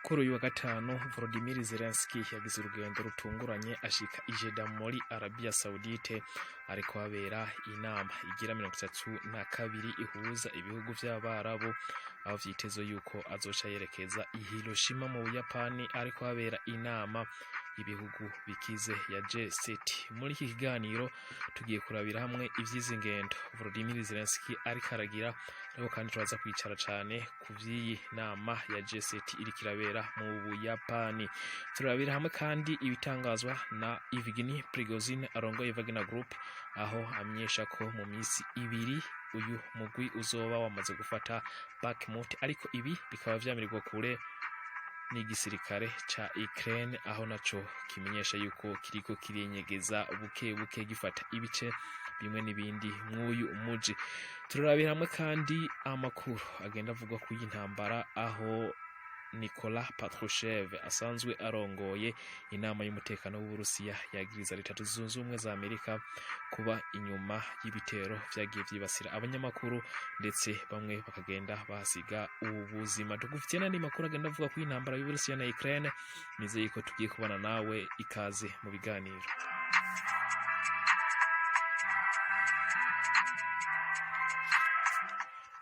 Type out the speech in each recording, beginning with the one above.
Kuri uyu wa gatanu, Volodymyr Zelensky yagize urugendo rutunguranye ashika i Jeddah muri Arabia Saudite, ariko habera inama igira 32 ihuza ibihugu vy'Abarabu, aho vyitezwe yuko azoca yerekeza i Hiroshima mu Buyapani, ariko habera inama y'ibihugu bikize ya G7. Muri iki kiganiro tugiye kurabira hamwe ivy'izi ngendo Volodymyr Zelensky ariko aragira, ariko kandi turaza kwicara cane ku vy'iyi nama ya G7 iriko irabera mu Buyapani. Turabira hamwe kandi ibitangazwa na Evgeny Prigozhin arongoye Wagner Group, aho amenyesha ko mu minsi 2 uyu mugwi uzoba wamaze gufata Bakhmut, ariko ibi bikaba vyamirirwa kure n'igisirikare ca Ukraine, aho naco kimenyesha yuko kiriko kirinyegeza buke buke gifata ibice bimwe n'ibindi mw'uyu muji. Turarabira hamwe kandi amakuru agenda avugwa ku y'intambara, aho Nicolas Patrushev asanzwe arongoye inama y'umutekano w'Uburusiya yagiriza Leta Zunze Ubumwe za Amerika kuba inyuma y'ibitero vyagiye vyibasira abanyamakuru, ndetse bamwe bakagenda bahasiga ubuzima. Tugufitiye n'andi makuru agenda avuga ku y'intambara y'Uburusiya na Ukraine. Nizeye ko tugiye kubana nawe. Ikaze mu biganiro.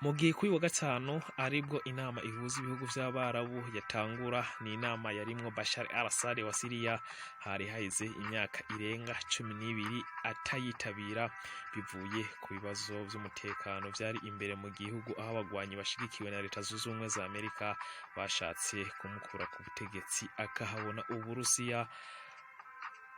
Mu gihe kuri wa gatanu aribwo inama ihuza ibihugu vy'Abarabu yatangura, ni inama yarimwo Bashar al-Assad wa Syria. Hari haheze imyaka irenga 12 atayitabira, bivuye ku bibazo vy'umutekano vyari imbere mu gihugu, aho abagwanyi bashigikiwe na Leta Zunze Ubumwe za Amerika bashatse kumukura ku butegetsi, akahabona Uburusiya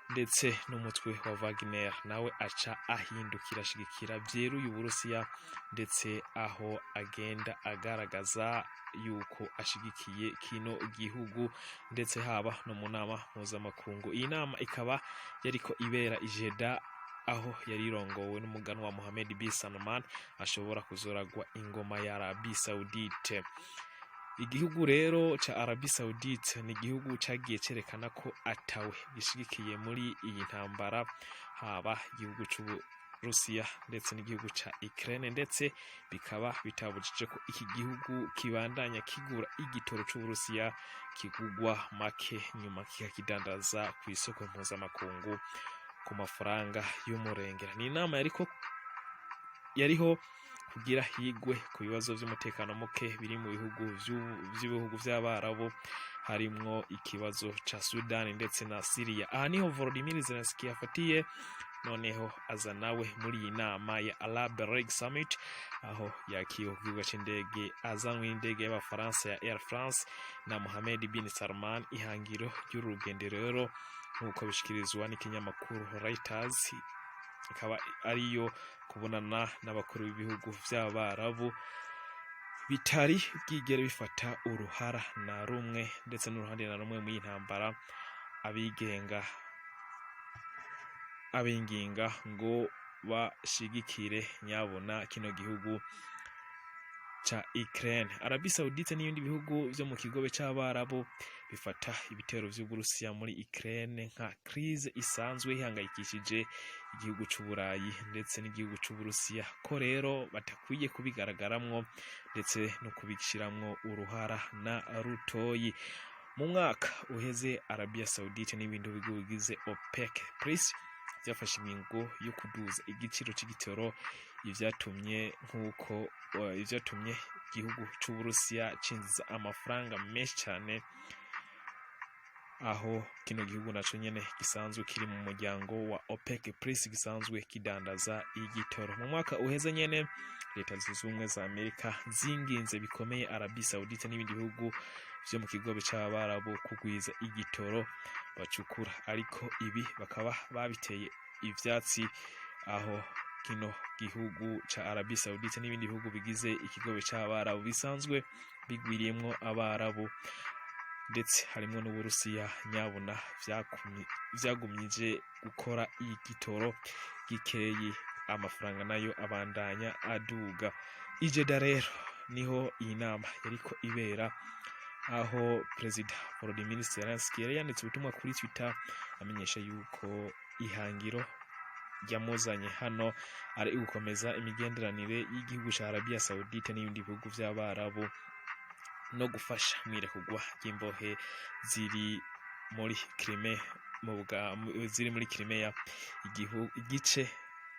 ndetse n'umutwe wa Wagner, nawe aca ahindukira ashigikira vyeruye Uburusiya, ndetse aho agenda agaragaza yuko ashigikiye kino gihugu, ndetse haba no mu nama mpuzamakungu. Iyi nama ikaba yariko ibera i Jeddah, aho yari irongowe n'umuganwa Mohammed bin Salman ashobora kuzoragwa ingoma ya Arabie Saoudite. Igihugu rero ca Arabie Saoudite ni igihugu cagiye cerekana ko atawe gishigikiye muri iyi ntambara, haba igihugu c'Uburusiya ndetse n'igihugu ca Ukraine, ndetse bikaba bitabujije ko iki gihugu kibandanya kigura igitoro c'Uburusiya kigugwa make, nyuma kikakidandaza ku isoko mpuzamakungu ku mafaranga y'umurengera. Ni inama yariho kugira higwe ku bibazo vy'umutekano muke biri mu bihugu vy'ibihugu vy'Abarabu, harimwo ikibazo ca Sudani ndetse na Syria. Aha niho Volodymyr Zelensky yafatiye noneho aza nawe muri iyi nama ya Arab League Summit, aho yakiriwe ku kibuga c'indege azanwe n'indege y'Abafaransa ya Air France na Mohammed bin Salman. Ihangiro ry'uru rugendo rero, nk'uko bishikirizwa n'ikinyamakuru Reuters, ikaba ariyo kubonana n'abakuru b'ibihugu vy'Abarabu bitari bwigere bifata uruhara na rumwe ndetse n'uruhande na rumwe mu ntambara, abigenga abinginga ngo bashigikire nyabona kino gihugu ca Ukraine. Arabie Saoudite n'ibindi bihugu vyo mu kigobe c'Abarabu bifata ibitero vy'Uburusiya muri Ukraine nka crise isanzwe ihangayikishije igihugu c'Uburayi ndetse n'igihugu c'Uburusiya, ko rero batakwiye kubigaragaramwo ndetse no kubishiramwo uruhara na rutoyi. Mu mwaka uheze, Arabia Saoudite n'ibindi bihugu bigize OPEC Plus byafashe ingingo yo kuduza igiciro c'igitoro, ivyatumye nk'uko ivyatumye igihugu c'Uburusiya cinjiza amafaranga menshi cyane, aho kino gihugu naco nyene gisanzwe kiri mu muryango wa OPEC Plus gisanzwe kidandaza igitoro. Mu mwaka uheze nyene, Leta Zunze Ubumwe za Amerika zinginze bikomeye Arabie Saoudite n'ibindi bihugu vyo mu kigobe c'Abarabu kugwiza igitoro bacukura, ariko ibi bakaba babiteye ivyatsi, aho kino gihugu ca Arabie Saoudite n'ibindi bihugu bigize ikigobe c'Abarabu bisanzwe bigwiriyemwo Abarabu, ndetse harimwo n'Uburusiya, nyabuna vyagumije gukora igitoro gikeyi, amafaranga nayo abandanya aduga. I Jeddah rero niho iyi nama yariko ibera, aho Perezida Volodymyr Zelensky yari yanditse ubutumwa kuri Twitter amenyesha yuko ihangiro yamuzanye hano ari ugukomeza imigenderanire y'igihugu ca Arabia Saudite n'ibindi bihugu vy'Abarabu no gufasha mw'irekurwa ry'imbohe ziri muri Crimea ziri muri Crimea, igice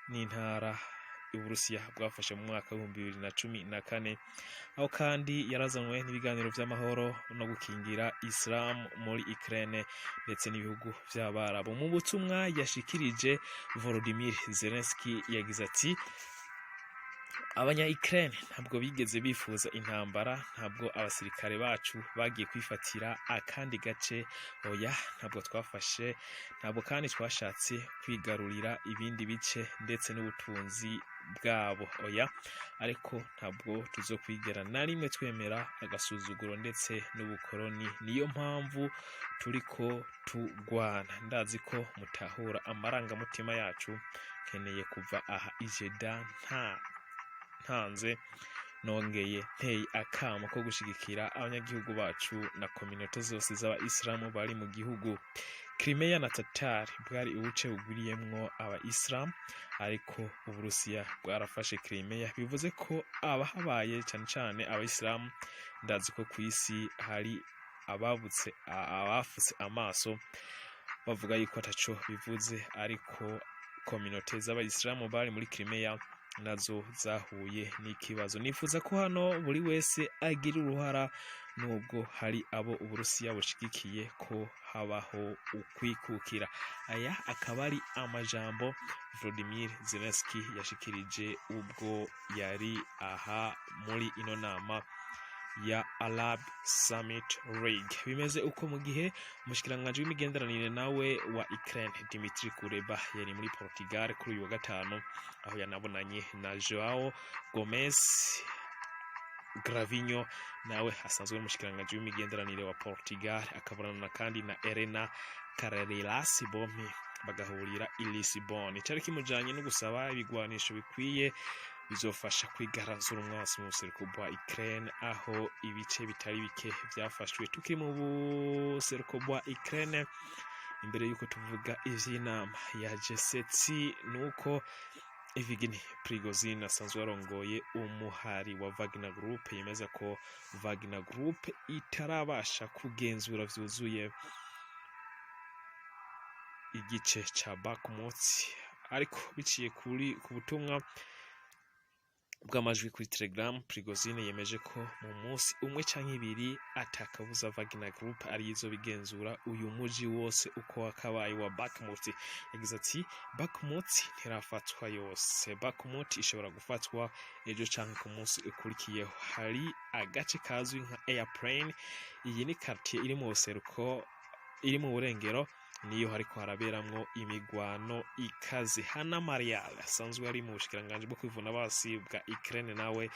n'intara Uburusiya bwafashe mu mwaka w'2014. Aho kandi yarazanywe n'ibiganiro vy'amahoro no gukingira Islam muri Ukraine ndetse n'ibihugu vy'Abarabu. Mu butumwa yashikirije, Volodymyr Zelensky yagize ati: "Abanya Ukraine ntabwo bigeze bifuza intambara. Ntabwo abasirikare bacu bagiye kwifatira akandi gace. Oya, ntabwo twafashe, ntabwo kandi twashatse kwigarurira ibindi bice ndetse n'ubutunzi bwabo. Oya, ariko ntabwo tuzokwigera na rimwe twemera agasuzuguro ndetse n'ubukoroni. Niyo mpamvu turiko tugwana. Ndazi ko mutahura amarangamutima yacu. Nkeneye kuva aha i Jeddah nta ntanze nongeye nteye akamo ko gushigikira abanyagihugu bacu na communauté zose z'abayisilamu bari mu gihugu." Crimea na Tatar bwari ubuce bugwiriyemwo abayisilamu, ariko Uburusiya bwarafashe Crimea, bivuze ko abahabaye cane cane abayisilamu. Ndazi ko ku isi hari ababutse, abafutse amaso bavuga yuko ataco bivuze, ariko communauté z'abayisilamu bari muri Crimea nazo zahuye n'ikibazo. Nifuza ko hano buri wese agira uruhara, nubwo hari abo Uburusiya bushigikiye, ko habaho ukwikukira. Aya akaba ari amajambo Volodymyr Zelensky yashikirije ubwo yari aha muri ino nama ya Arab Summit League. Bimeze uko mu gihe umushikiranganji w'imigenderanire nawe wa Ukraine, Dmitry Kuleba, yari muri Portugal kuri uyu wa gatanu, aho yanabonanye na Joao Gomes Cravinho, nawe asanzwe ari umushikiranganji w'imigenderanire wa Portugal, akabonana kandi na Elena Carreiras, bompi bagahurira i Lisbon. Icari kimujanye no gusaba ibigwanisho bikwiye bizofasha kwigaranzura umwasi mu buseruko bwa Ukraine, aho ibice bitari bike vyafashwe. Tukiri mu buseruko bwa Ukraine, imbere yuko tuvuga ivy'inama ya G7, nuko Evgeny Prigozhin asanzwe arongoye umuhari wa Wagner Group yemeza ko Wagner Group itarabasha kugenzura vyuzuye igice ca Bakhmut, ariko biciye kuri ku butumwa bw'amajwi kuri Telegram, Prigozhin yemeje ko mu munsi umwe canke ibiri atakabuza Wagner Group arizo bigenzura uyu muji wose uko wakabaye wa Bakhmut. Yagize ati: "Bakhmut ntirafatwa yose. Bakhmut ishobora gufatwa ejo canke ku munsi ukurikiyeho. Hari agace kazwi nka Airplane. Iyi ni quartier iri mu buseruko, iri mu burengero, niyo hariko haraberamwo imigwano ikaze." Hana Marial asanzwe ari mu bushikiranganji bwo kwivuna basi bwa Ukraine nawe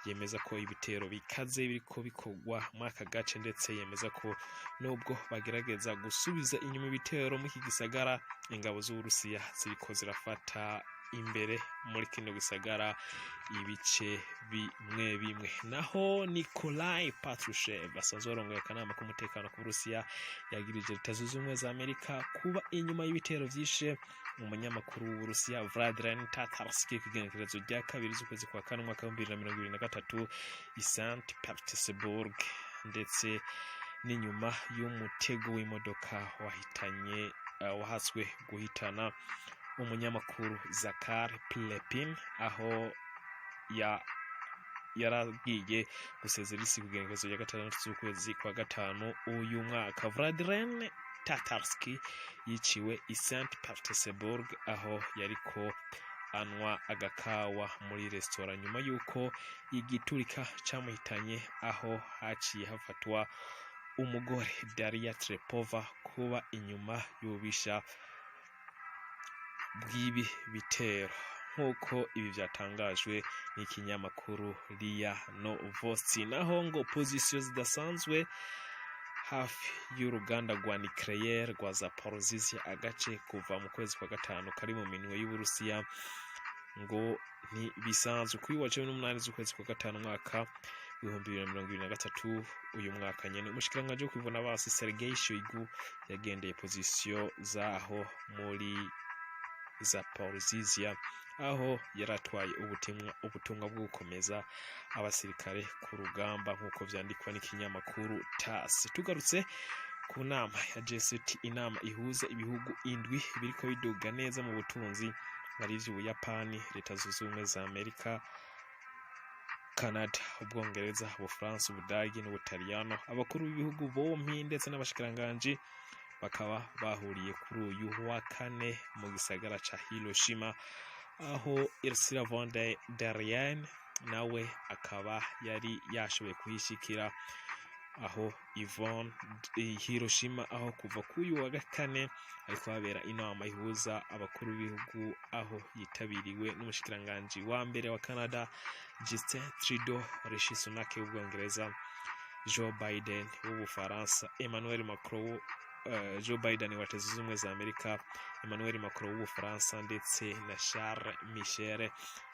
yemeza ko ibitero bikaze biriko bikorwa muri aka gace, ndetse yemeza ko nubwo bagerageza gusubiza inyuma ibitero muri iki gisagara, ingabo z'Uburusiya ziriko zirafata imbere muri kino gisagara ibice bimwe bimwe. Naho Nikolai Patrushev asanzwe arongoye akanama k'umutekano ku Burusiya yagirije Leta Zunze Ubumwe za Amerika kuba inyuma y'ibitero vyishe umunyamakuru w'Uburusiya Vladimir Tatarsky ku igenekerezo rya 2 z'ukwezi kwa kane umwaka w'2023 i St Petersburg, ndetse n'inyuma y'umutego w'imodoka wahitanye wahatswe guhitana umunyamakuru Zakar Prilepin, aho ya yaragiye gusezera isi ku igenekerezo rya 6 z'ukwezi kwa gatanu uyu mwaka. Vladimir Tatarsky yiciwe i St Petersburg aho yariko anwa agakawa muri resitora nyuma y'uko igiturika camuhitanye, aho haciye hafatwa umugore Daria Trepova kuba inyuma y'ububisha bw'ibi bitero, nk'uko ibi byatangajwe n'ikinyamakuru RIA Novosti. Naho ngo position zidasanzwe hafi y'uruganda rwa nucléaire rwa Zaporozhye, agace kuva mu kwezi kwa gatanu kari mu minwe y'Uburusiya, ngo ntibisanzwe. Kuri wa 18 z'ukwezi kwa gatanu umwaka 2023, uyu mwaka nyene, umushikiranganji wo kwivuna basi Sergei Shoigu yagendeye position zaho muri Zaporizhzhia, aho yaratwaye ubutumwa bwo gukomeza abasirikare ku rugamba, nk'uko vyandikwa n'ikinyamakuru TASS. Tugarutse ku nama ya G7, inama ihuza ibihugu indwi biriko biduga neza mu butunzi, arivyo Ubuyapani, Leta Zunze Ubumwe za Amerika, Canada, Ubwongereza, Ubufaransa, Ubudagi n'Ubutaliyano. Abakuru b'ibihugu bompi ndetse n'abashikiranganji bakaba bahuriye kuri uyu wa kane mu gisagara ca Hiroshima, aho Ursula von der Leyen nawe akaba yari yashoboye kuhishikira aho Yvonne Hiroshima, aho kuva kuri uyu wa kane ariko habera inama ihuza abakuru b'ibihugu, aho yitabiriwe n'umushikiranganji wa mbere wa Canada Justin Trudeau, Rishi Sunak w'Ubwongereza, Joe Biden w'Ubufaransa, Emmanuel Macron, Joe Biden wa Leta Zunze Ubumwe za Amerika, Emmanuel Macron w'Ubufaransa ndetse na Charles Michel,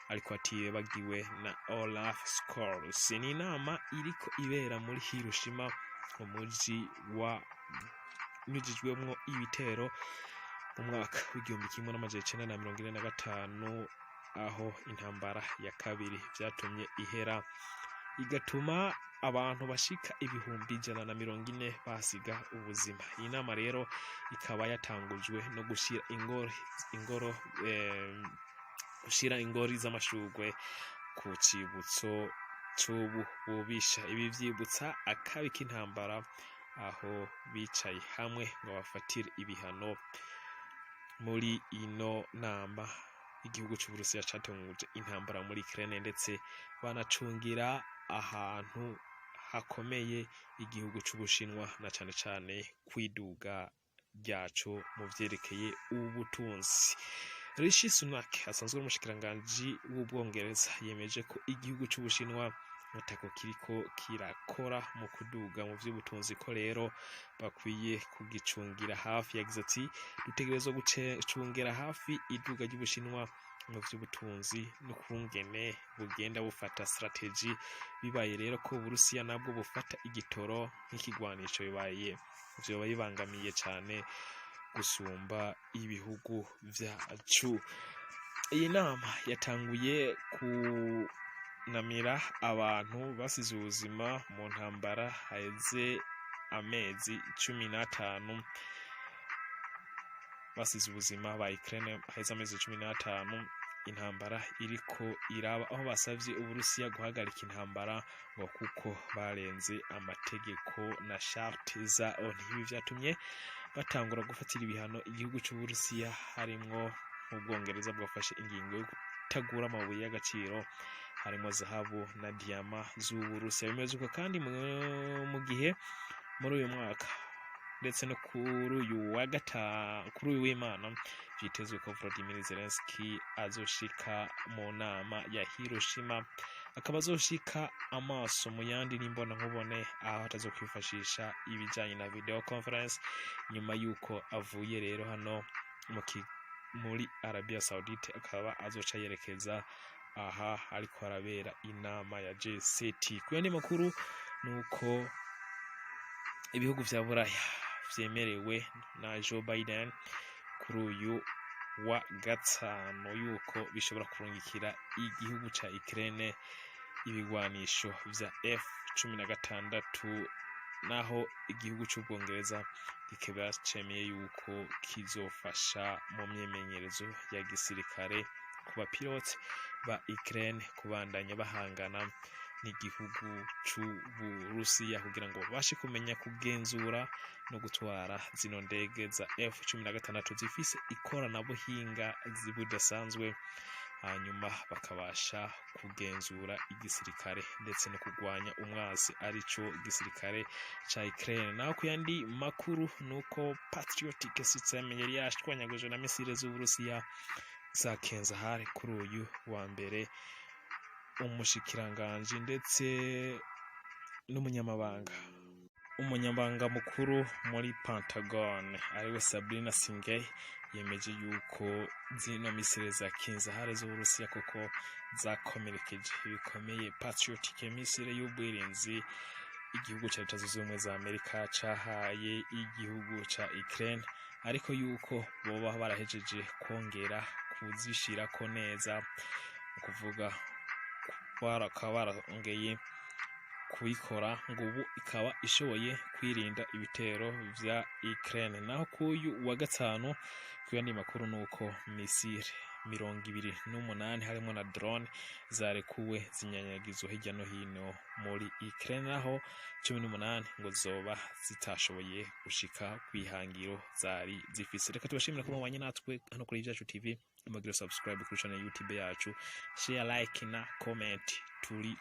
ariko atibagiwe na Olaf Scholz. Ni inama iriko ibera muri Hiroshima, umuji wa nyujijwemwo ibitero mu mwaka w'1945, aho intambara ya kabiri vyatumye ihera, igatuma abantu bashika 140,000 basiga ubuzima. Iyi nama rero ikaba yatangujwe no gushira ingoro ingoro gushira ingori z'amashurwe ku cibutso c'ubu bubisha. Ibi vyibutsa akabi k'intambara, aho bicaye hamwe ngo bafatire ibihano. Muri ino nama, igihugu c'Uburusiya catunguje intambara muri Ukraine, ndetse banacungira ahantu hakomeye igihugu c'Ubushinwa, na cane cane kwiduga ryaco mu vyerekeye ubutunzi. Rishi Sunak asanzwe ari umushikiranganji w'Ubwongereza yemeje ko igihugu c'Ubushinwa atako kiriko kirakora mu kuduga mu vy'ubutunzi, ko rero bakwiye kugicungira hafi. Yagize ati: "Dutegerezwa gucungira hafi iduga ry'Ubushinwa mu vy'ubutunzi n'ukungene bugenda bufata strategy. Bibaye rero ko Uburusiya nabwo bufata igitoro nk'ikigwanisho, bibaye vyoba bibangamiye cane gusumba ibihugu vyacu." Iyi nama yatanguye kunamira abantu basize ubuzima mu ntambara haheze amezi 15, basize ubuzima ba Ukraine haheze amezi 15 intambara iriko iraba, aho basavye Uburusiya guhagarika intambara ngo kuko barenze amategeko na charte za ONU. Ibi vyatumye batangura gufatira ibihano igihugu c'Uburusiya, harimwo nk'Ubwongereza bwafashe ingingo yo kutagura amabuye y'agaciro harimo zahabu na diyama z'Uburusiya. Bimeze uko kandi mu gihe muri uyu mwaka ndetse no kuri uyu wa gatanu, kuri uyu w'Imana, vyitezwe ko Volodymyr Zelensky azoshika mu nama ya Hiroshima, akaba azoshika amaso mu yandi n'imbona nkubone, aho atazokwifashisha ibijanye na video conference, nyuma yuko avuye rero hano muri Arabia Saudite, akaba azoca yerekeza aha ariko harabera inama ya G7. Ku yandi makuru, nuko ibihugu vya Buraya vyemerewe na Joe Biden kuri uyu wa gatanu yuko bishobora kurungikira igihugu ca Ukraine ibigwanisho vya F-16, naho igihugu c'Ubwongereza kikaba cemeye yuko kizofasha mu myimenyerezo ya gisirikare ku bapilote ba Ukraine kubandanya bahangana n'igihugu c'Uburusiya, kugira ngo babashe kumenya kugenzura no gutwara zino ndege za F-16 zifise ikoranabuhinga budasanzwe, hanyuma bakabasha kugenzura igisirikare ndetse no kurwanya umwasi, arico gisirikare ca Ukraine. Naho ku yandi makuru, nuko Patriotic System yari yashwanyagujwe na misile z'Uburusiya za Kinzhal kuri uyu wa mbere. Umushikiranganji ndetse n'umunyamabanga mukuru muri Pentagon, ariwe Sabrina Singh, yemeje yuko zino misile za Kinzhal z'Uburusiya koko zakomerekeje bikomeye Patriotic misile y'ubwirinzi igihugu ca Leta Zunze Ubumwe za Amerika cahaye igihugu ca Ukraine. ariko yuko boba barahejeje kongera kuzishirako neza, ni ukuvuga bakaba barongeye kuyikora, ngo ubu ikaba ishoboye kwirinda ibitero vya Ukraine. Naho kuyu wa gatanu, ku yandi makuru, nuko missile 28 harimo na drone zarekuwe zinyanyagizwa hirya no hino muri Ukraine, naho 18 ngo zoba zitashoboye gushika kwihangiro zari zifise. Reka tubashimira ko mubanye natwe hano kuri Ivyacu TV. Mugire subscribe kuri channel YouTube yacu, share, like na comment. Turi